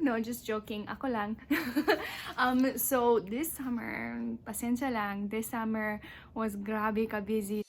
No, just joking. Ako lang. So, this summer, pasensya lang, this summer was grabe ka busy.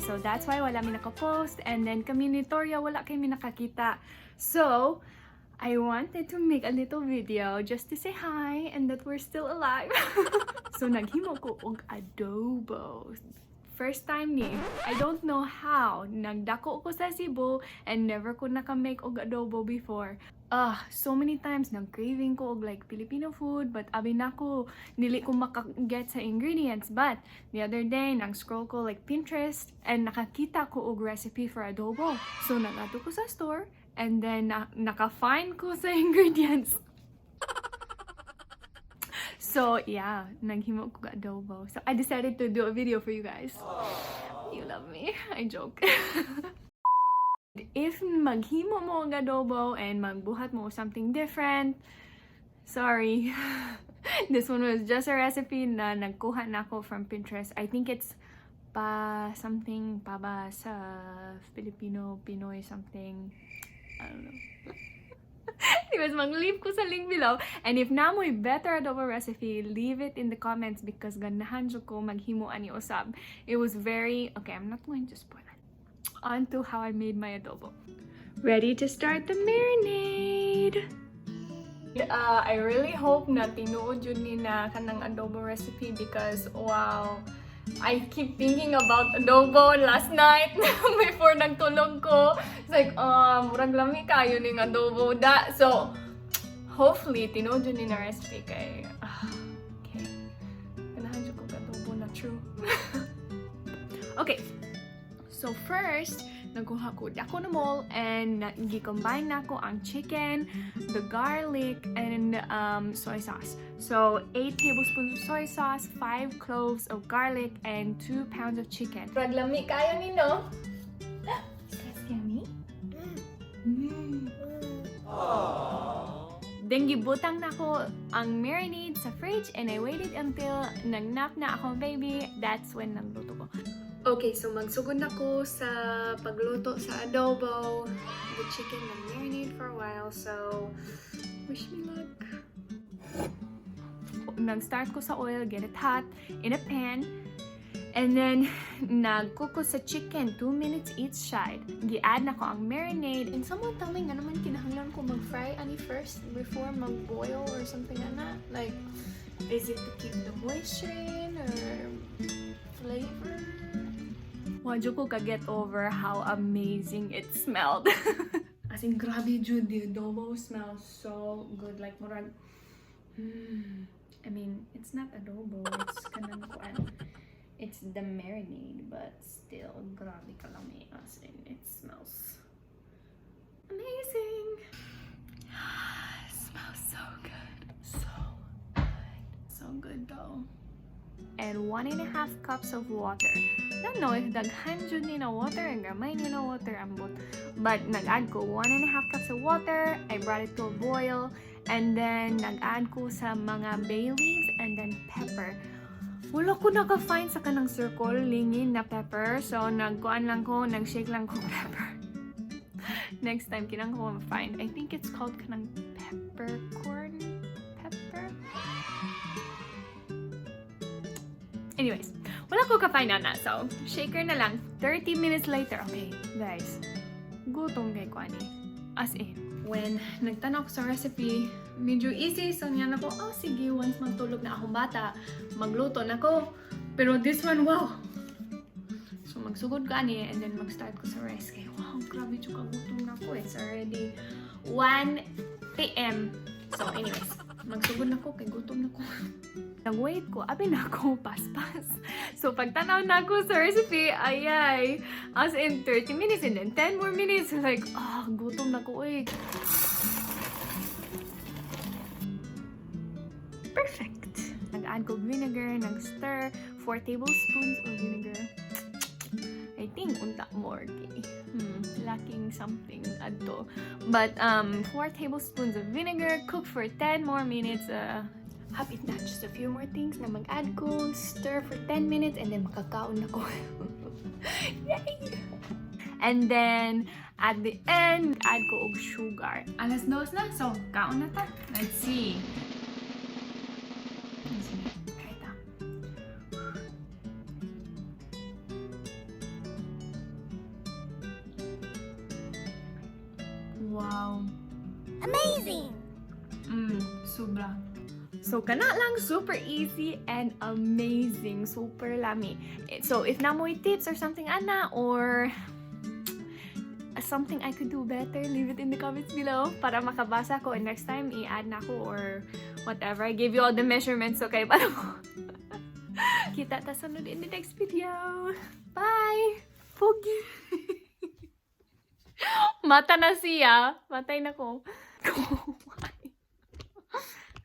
So that's why wala mi nakapost, and then kami ni Toria, wala kami nakakita. So, I wanted to make a little video just to say hi and that we're still alive. So naghimo ko og adobo. First time ni. I don't know how. Nagdako ko sa Cebu and never ko naka-make og adobo before. Ah, so many times nag-craving ko og like Filipino food, but abi nako, dili ko maka-get sa ingredients. But the other day, nag-scroll ko like Pinterest and nakakita ko og recipe for adobo. So nagadto ko sa store and then naka-find ko sa ingredients. So yeah, naghimo ko adobo. So I decided to do a video for you guys. You love me. I joke. If maghimo mo og adobo and magbuhat mo something different, sorry. This one was just a recipe na nagkuha nako from Pinterest. I think it's pa something pa ba sa Filipino, Pinoy something. I don't know. Anyways, mag-leave ko sa link below. And if naa mo'y better adobo recipe, leave it in the comments because ganahan jud ko maghimo ani usab. It was very, okay, I'm not going to spoil it. On to how I made my adobo. Ready to start the marinade! I really hope na tinuod jud ni na kanang adobo recipe because wow, I keep thinking about adobo last night before nagtulog ko. It's like, murag lami kaayo ning adobo da. So, hopefully, tinuod jud ni na recipe kay, ah, okay. Ganahan jud ko adobo na true. Okay. So first, nagkuha ko dako na bowl and gi-combine nako ang chicken, the garlic, and soy sauce. So, 8 tablespoons of soy sauce, 5 cloves of garlic, and 2 pounds of chicken. Murag lami kaayo ni, no? Is that yummy? Mm. Then gibutang nako ang marinade sa fridge and I waited until nagnap na akong baby. That's when nagluto ko. Okay, so magsugod na ko sa pagluto sa adobo. The chicken na marinade for a while, so wish me luck. Nag-start ko sa oil, get it hot in a pan. And then, nag-cook ko sa chicken, 2 minutes each side. Gi-add nako ang marinade. And someone tell me nga naman kinahanglan ko mag-fry ani first before mag-boil or something ana. Like, is it to keep the moisture in or flavor? Wa ko ka-get over how amazing it smelled. As in, grabe jud, the adobo smells so good. Like, murag, I mean, it's not adobo, it's kanang kuan. It's the marinade, but still, grabe kalami. As in, it smells amazing. It smells so good. So good. So good though. And 1.5 cups of water. Don't know if daghan jud ni na water and gamay ni na water ambot. But nag-add ko 1.5 cups of water. I brought it to a boil. And then nag-add ko sa mga bay leaves and then pepper. Wala ko naka-find sa kanang circle lingin na pepper. So nagkuan lang ko, nag-shake lang ko pepper. Next time kinang ko ma-find. I think it's called kanang peppercorn pepper. Anyways, wala ko ka-find na. So, shaker na lang. 30 minutes later. Okay, guys. Gutom kay ko ani. As in, when nagtanaw ko sa recipe, medyo easy. So, niya na ko, "Oh, sige, once magtulog na akong bata, magluto na ko." Pero this one, wow! So, Magsugod ko ani and then mag-start ko sa rice. Kay wow, grabe jud kagutom na ko. It's already 1 p.m. So anyways, magsugod na ko kay gutom na ko. Nag-wait ko, abi na ako, paspas. So pagtanaw na ako sa recipe, ay ay, as in 30 minutes and then 10 more minutes, like, ah, gutom na ko eh. Perfect! Nag-add ko vinegar, nag-stir, 4 tablespoons of vinegar. I think unta more kay. Lacking something adto. But 4 tablespoons of vinegar, cook for 10 more minutes. Hapit na, just a few more things na mag-add ko, stir for 10 minutes, and then makakaon na ko. Yay! And then, at the end, add ko og sugar. Alas dos na, so kaon na ta. Let's see. Sige, try ta. Wow. Amazing! Sobra. So, kana lang, super easy and amazing. Super lami. So, if naa moy tips or something, ana, or something I could do better, leave it in the comments below para makabasa ko. And next time, i-add na ko or whatever. I gave you all the measurements, okay? Para mo. Kita ta sunod in the next video. Bye! Pogi! Mata na siya. Matay na ko.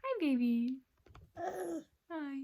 Hi, baby. Hi.